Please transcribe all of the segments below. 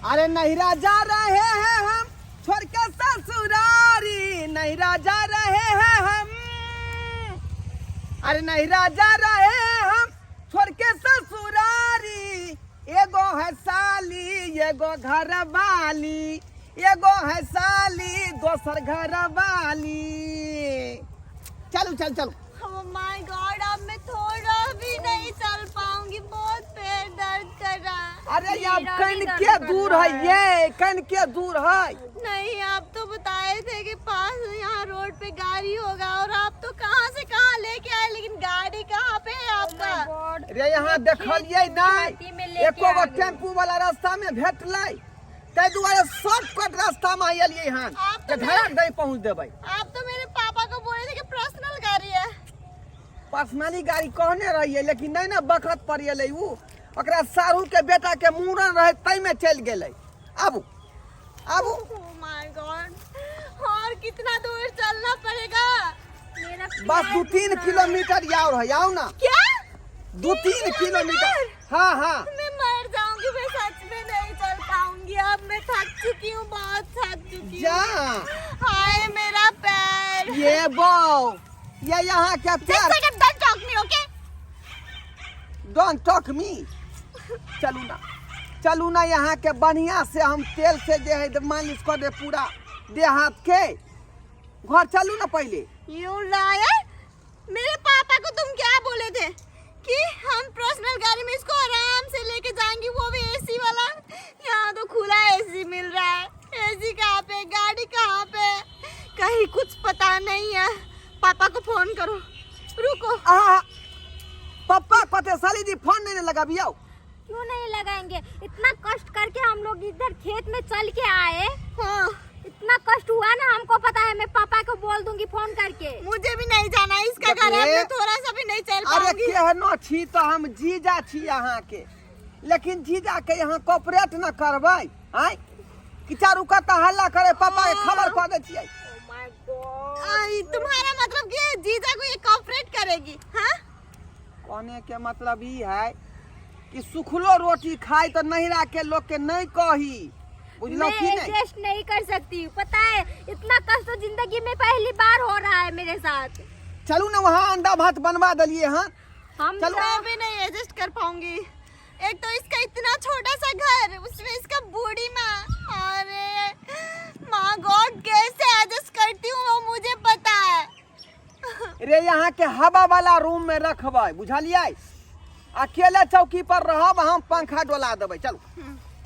अरे नैहरा जा रहे हैं हम छोड़ के ससुरारी, नैहरा जा रहे हैं हम, अरे नैहरा जा रहे हैं हम छोड़ के ससुरारी, एगो है साली एगो घर वाली, एगो है साली दोसर घर वाली। चलू चल चलू। Oh my God, अब मैं थोड़ा भी नहीं चल पाऊंगी, बहुत पैर दर्द कर रहा है। अरे अब मेरा भी कन दर्द के कर दूर रहा है, है। ये कन के दूर है। नहीं, आप तो बताए थे कि पास यहाँ रोड पे गाड़ी होगा, और आप तो कहाँ से कहाँ लेके आए, लेकिन गाड़ी कहाँ पे है आपका? Oh my God, रे यहाँ देखलिए छाती में नहीं, लेके एको गो आ गए। टेम्पू वाला रास्ता में भेटलै, ताहि दुआरे शॉर्टकट रास्ता में एलियै हन आप तो जे घरक नहीं पहुँच देबै। आप तो मेरे पापा को बोले थे कि पर्सनल गाड़ी है। पर्सनली गाड़ी कहने रहियै, लेकिन नहीं ने बखत पर एलै उ, ओकरा साढ़ू के बेटा के मूड़न रहै ताहिमे चलि गेलै। आबू आबू। Oh my God, और कितना दूर चलना पड़ेगा? मेरा बस पैर 2-3 दुख रहा है। किलोमीटर और है, आओ ना। क्या 2-3 किलोमीटर? हाँ हाँ। मैं मर जाऊंगी, मैं सच में नहीं चल पाऊंगी, अब मैं थक चुकी हूँ, बहुत थक चुकी जा। हूँ। हाय मेरा पैर। ये बौ ये यहाँ के पैर। Don't talk me, okay? Don't talk me. चलू ना चलू ना, यहाँ के बढ़िया से हम तेल से जे है मालिश कर दे पूरा देह हाथ के। घर चलू ना पहले। You liar, मेरे पापा को तुम क्या बोले थे कि हम पर्सनल गाड़ी में इसको आराम से लेके जाएंगे, वो भी एसी वाला। यहाँ तो खुला एसी मिल रहा है, एसी कहाँ पे, गाड़ी कहाँ पे, कहीं कुछ पता नहीं है। पापा को फोन करो, रुको। आहा, पप्पा कते साली जी फोन नहीं लगाबियो। क्यों नहीं लगाएंगे? इतना कष्ट करके हम लोग इधर खेत में चल के आए। हाँ। इतना कष्ट हुआ ना, हमको पता है। मैं पापा को बोल दूंगी फोन करके। मुझे भी नहीं जाना है इसका घर, देखिए। मैं थोड़ा सा भी नहीं चल अरे पाऊंगी। केहनो छी तो हम जीजा छी अहाँ के, लेकिन जीजा के यहाँ कोऑपरेट न करबै आय कि चारू कत्ता हल्ला करे, पापा के खबर कऽ दै छियै। Oh my God. आई, तुम्हारा मतलब कि जीजा को ये कॉपरेट करेगी? हाँ, कहने के मतलब ई है कि सुखलो रोटी खाई तो नहिरा के लोग के नहीं कही, बुझलो मैं की नहीं? एडजस्ट नहीं कर सकती हूँ, पता है इतना कष्ट तो जिंदगी में पहली बार हो रहा है मेरे साथ। चलू ना, वहाँ अंडा भात बनवा दलिए। हाँ हम चलो। मैं भी नहीं एडजस्ट कर पाऊंगी। एक तो इसका इतना छोटा सा घर, उसमें इसका बूढ़ी माँ, अरे माँ गॉड कैसे एडजस्ट करती हूँ वो मुझे पता है। रे यहाँ के हवा वाला रूम में रखबै, बुझलियै? अकेले चौकी पर रहब, हम पंखा डोला देबै। चलू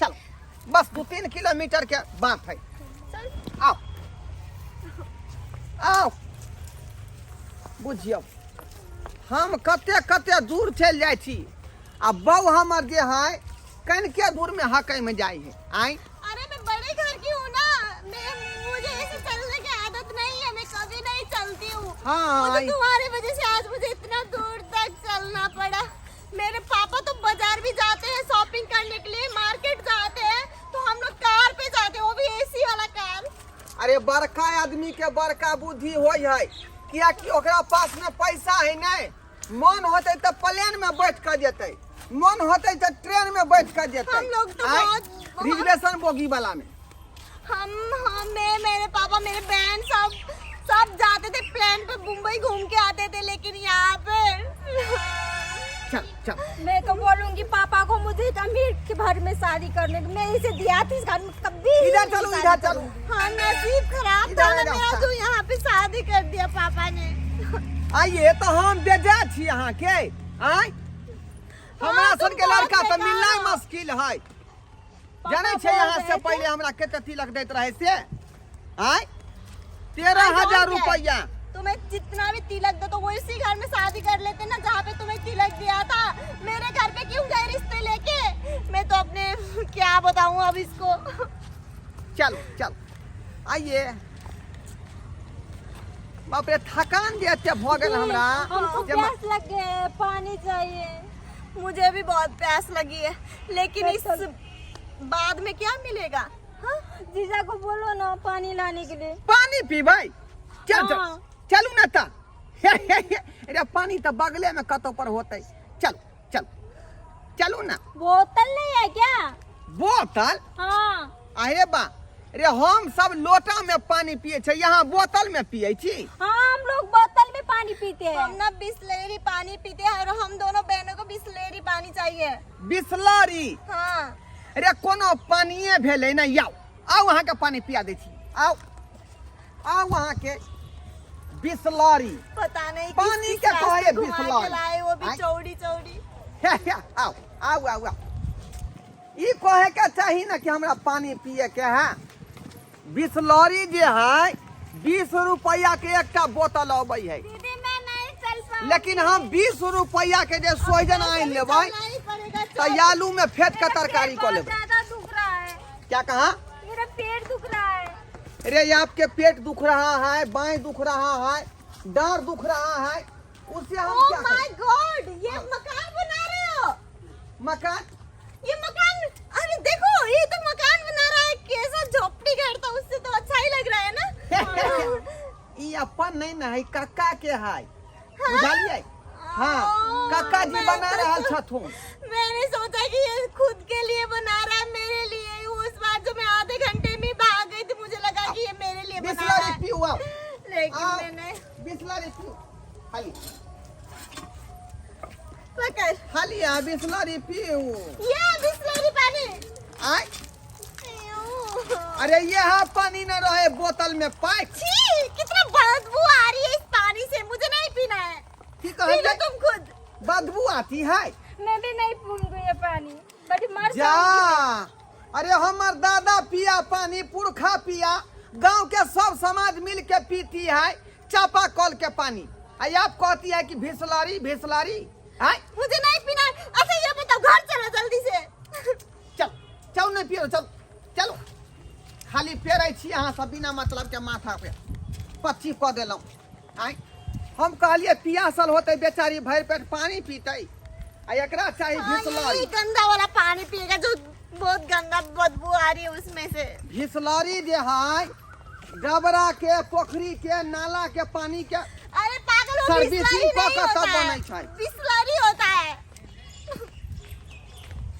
चलू, बस 2-3 किलोमीटर के बात है। आओ आओ, बुझियौ हम कते कते दूर चलि जाइ छी आ बौ हमर जे है कनिके दूर में हकै में जाइ है। आय अरे मैं बड़े घर की हूँ ना, मैं मुझे ऐसे चलने की आदत नहीं है, मैं कभी नहीं चलती हूँ। हाँ, वो तो आई। तुम्हारी वजह से आज मुझे इतना दूर तक चलना पड़ा। मेरे पापा तो बाजार भी जाते हैं शॉपिंग करने के लिए, मार्केट जाते हैं तो हम लोग कार पे जाते हैं, वो भी एसी वाला कार। अरे बड़का आदमी के बड़का बुद्धि होय है, कियाकि ओकरा पास में पैसा है नहीं, मन होते तो प्लेन में बैठ के जेतै, मन होते तो ट्रेन में बैठ के जेतै। हम लोग तो आँय? बहुत- रिजर्वेशन बोगी वाला में हम मैं, मेरे पापा, मेरे बहन सब सब जाते थे प्लेन पे, मुंबई घूम के आते थे, लेकिन यहाँ पे चल चल। मैं तो बोलूंगी पापा को मुझे एक अमीर के घर में शादी करने की, मैं इसे दिया थी इस घर में कभी इधर नहीं चलो, शादी इधर चलो। करूंगी। हाँ नसीब खराब इधर था ना इधर, मेरा, इधर। जो यहाँ पे शादी कर दिया पापा ने। आइए तो हम बेजा छी अहाँ के। आय हमरा हाँ, सन तुम के लड़का बहुत तो मिलना बेकार हो। मुश्किल है। पापा जानै छै बोल यहाँ रहे से थे। पहले हमरा कते तिलक दैत रहे से? आय तेरह I don't हजार care. रुपया। तुम्हें जितना भी तिलक दो तो वो इसी घर में शादी कर लेते ना जहाँ पे तुम्हें तिलक दिया था। मेरे घर पे क्यों गए रिश्ते लेके? मैं तो अपने क्या बताऊं अब इसको। चलो चलो आइए। बाप रे थकान जे एते भऽ गेल हमरा। हमको जे म- प्यास लग गया है, पानी चाहिए। मुझे भी बहुत प्यास लगी है, लेकिन इस चल। बाद में क्या मिलेगा? हाँ? जीजा को बोलो ना पानी लाने के लिए। पानी पीबै? चल चल। हाँ। चलू ना तऽ। अरे पानी तऽ बगले में कतौ पर होतै। चल चल चलू ना। बोतल नहीं है क्या? बोतल? हाँ। अरे बा रे, हम सब लोटा में पानी पिए छे, यहाँ बोतल में पिए छी। हाँ, हम लोग बोतल में पानी पीते हैं। हम ना बिस्लेरी पानी पीते हैं और हम दोनों बहनों को बिस्लेरी पानी चाहिए। बिसलरी? हाँ। रे कोनो पानिए भेलै ने। आउ आउ, अहाँके पानी पिया दै छी। आउ आउ, अहाँके बिसलरी। पता नहीं किस पानी किस के रास्ते कहे घुमा के बिसलरी। लाए, वो भी आय। चौड़ी चौड़ी। हे हे, आउ आउ आउ आउ। ई कहे के चाही ने कि हमरा पानी पिए के है। बिसलरी जे है 20 रुपया के एकटा बोतल अबै है। दीदी, मैं नहीं चल पाऊंगी। लेकिन हम 20 रुपया के जे सोहजन आनि लेबै चलना ही पड़ेगा, तऽ चल। आलू में फेट के मेरा तरकारी पेट कऽ बहुत लेबै। ज्यादा दुख रहा है। क्या कहा? मेरा पेट दुख रहा है। अरे आपके पेट दुख रहा है, बाएं दुख रहा है, डांड दुख रहा है, उससे हम ओ क्या my करें? गॉड, ये मकान बना रहे हो? मकान? ये मकान, अरे देखो ये तो मकान बना रहा है। कैसा झोपड़ी घर था, उससे तो अच्छा ही लग रहा है ना। ई अपन नहीं ना है, कक्का के है, बुझलियै? हाँ, ओ, कक्का जी मैं बना तो रहल छथुन। मैंने सोचा कि ये खुद के लिए बना रहा है, मेरे लिए। उस बार जो मैं आधे घंटे में भाग गई थी, मुझे लगा कि ये मेरे लिए बना रहा बिसलरी है, पीऊ, आओ। लेकिन आओ। मैंने बिसलरी पीऊ, खाली पकड़ खाली आ, बिसलरी पीऊ। ये बिस्लरी पानी। आय। अयो। अरे ये पानी न रहे बोतल में पाइप। छी, कितना बदबू आ रही है इस पानी से, मुझे नहीं पीना है। की पी लो कहलियै? तुम खुद। बदबू आती है? मैं भी नहीं पीऊंगी ये पानी, बड़ी मर जा। जाऊंगी। अरे हमर दादा पिया पानी, पुरखा पिया, गांव के सब समाज मिल के पीती है चापा कल के पानी, आ आप कहती है कि भिसलारी भिसलारी है। मुझे नहीं पीना है। अच्छा ये बताओ, घर चलो जल्दी से। चल चल, नहीं पियो, चल चलो। खाली पेरै छी अहाँ सब बिना मतलब के, माथा पे पच्ची कऽ देलहुँ। आँय, हम कहलियै पियासल होतै बेचारी, भरि पेट पानी पीतै, आ एकरा चाही हाँ, भिसलरी। यही गंदा वाला पानी पिएगा जो बहुत गंदा बदबू आ रही है उसमें से। भिसलरी जे है डबरा के, पोखरी के, नाला के पानी के अरे पागल हो, सर्विसिंग बिस्लरी कऽ नहीं कऽ तब होता है, बनै छै। बिस्लरी होता है।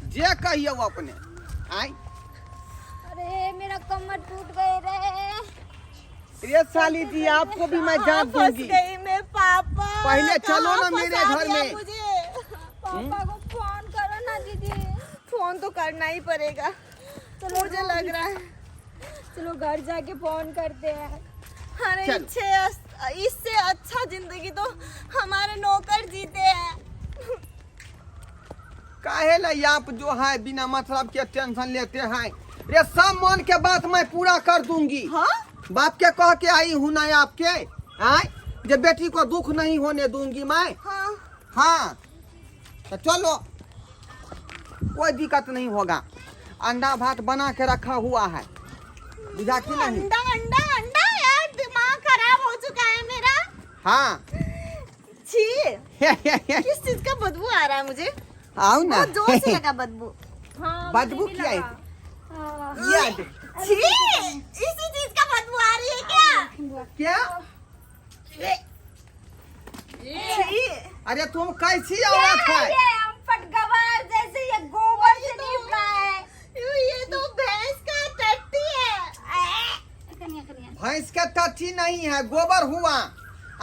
जे कहियौ अपने। आँय। अरे मेरा कमर टूट गए रे। रे साली जी, आपको भी मैं कहाँ जांच फंस दूंगी। गई मैं पापा? पहले चलो कहाँ ना मेरे फंसा घर दिया में। मुझे। पापा को फोन करो ना दीदी। फोन तो करना ही पड़ेगा चलो मुझे लग रहा है। चलो घर जाके फोन करते हैं। अरे चलो। इससे अच्छा जिंदगी तो हमारे नौकर जीते हैं। काहे ला आप जो है बिना मतलब के टेंशन लेते हैं? रे सब मन के बात मैं पूरा कर दूंगी। हाँ? बाप के कह के आई हूँ ना आपके, आय जे बेटी को दुख नहीं होने दूंगी मैं। हाँ। हाँ तो चलो, कोई दिक्कत नहीं होगा। अंडा भात बना के रखा हुआ है, बुझा कि नहीं? अंडा अंडा अंडा, यार दिमाग खराब हो चुका है मेरा। हाँ। छी, किस चीज का बदबू आ रहा है मुझे? आओ ना। बहुत जोर से लगा बदबू। हाँ, बदबू मुझे भी क्या है? लगा। हाँ। ये छी, इसी चीज का बदबू आ रही है क्या? क्या? छी। अरे तुम कैसी औरत है? ये हम पटगवार जैसे ये गोबर से नीप रहा है। ये तो भैंस का टट्टी है। कनिया कनिया। भैंस के टट्टी नहीं है, गोबर हुआ।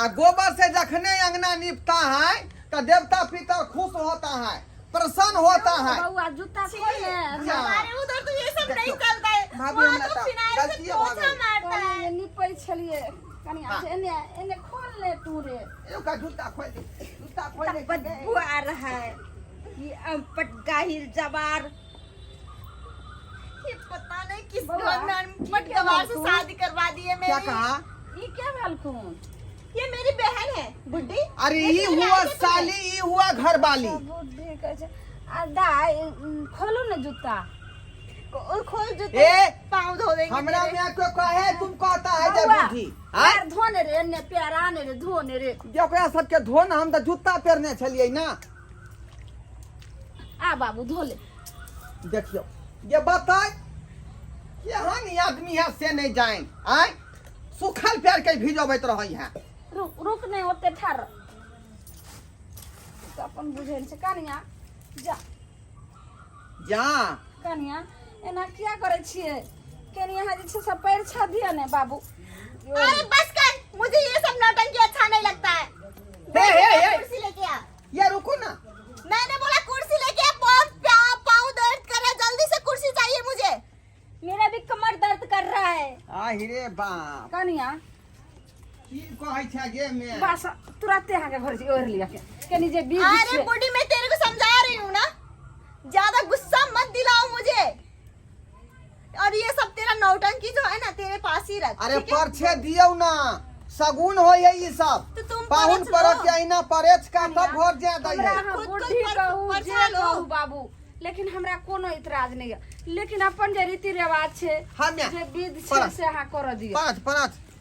आ गोबर से जखने अंगना निपता है तो देवता पितर खुश होता है, प्रसन्न होता है। बउआ जूता खोल ले। हमारे उधर तो ये सब नहीं देखियो, चलता है। भाभी, वहाँ हमरा तो तो फिनाइल से गलती हो पोछा गई। मारता है। निपै छलिए कनिया हाँ। से एने एने खोल ले तू रे। एगो जूता खोल दे, जूता खोल दे। बदबू आ रहा है ये पटगाहिल जवार। ये पता नहीं किस बउआ, घर में ये अनपढ़ क्या गवार से बात शादी करवा दी है क्या मेरी। कहा? ये क्या भेल खून? ये मेरी बहन है बुड्ढी। अरे देख ये नहीं हुआ रहा है क्या तुम्हें? साली, ये हुआ घर वाली। बुद्धि कहै छै आ दाइ, खोलू ने जूता। खोल जूते, ए पाँव धो देंगे हमरा तेरे। में को कहे तुम कहता है जे बउआ, बुद्धि आय? पैर धोने रे, एने पैर आने रे, धोने रे। जे ओकरा सबके धो ने, हम तऽ जूता पहिरने छलियै ना। आ बाबू धो ले। देखियौ ये बताय केहन ई आदमी है से नहीं जाए। आय सुखल पैर के भिजबैत रहै है। रुक रुक, नहीं ओते ठार तऽ अपन बुझल छै। कनिया जा। जा। कनिया एना किया करै छियै? कनी अहाँ जे छै से परिछा दिअ ने बाबू। अरे बस कर, मुझे ये सब नौटंकी अच्छा नहीं लगता है। हे हे हे, कुर्सी लेके आ। ये रुको ना। मैंने बोला कुर्सी लेके आ, बहुत पाँव दर्द कर रहा है, जल्दी से कुर्सी चाहिए मुझे। मेरा भी कमर दर्द कर रहा है। आ हिरे बाप। कनिया, की कहै छै गे में? बस तुरंते अहाँके घर ओढ़ि लिअ के कनी जे बीज अरे छै। बुढ़ी, मैं तेरे को समझा रही हूँ ना, ज्यादा गुस्सा मत दिलाओ मुझे। और ये सब तेरा नौटंकी जो है ना, तेरे पास ही रख। अरे ठीक है? परछे दियौ ना, सगुन होय है ई सब। तो तुम पाहुन परछ परख लो। के अहिना परेछ का तब भोर जाय दै हमरा है। अहाँ खुद को बुढ़ी कहू जे परछा लो। कहू बाबू, लेकिन हमरा कोनो इतराज नहीं है, लेकिन अपन जे रीति रिवाज छै, हाँ म्या। जे विध छै, परछ। से अहाँ करऽ दियौ। परछ परछ।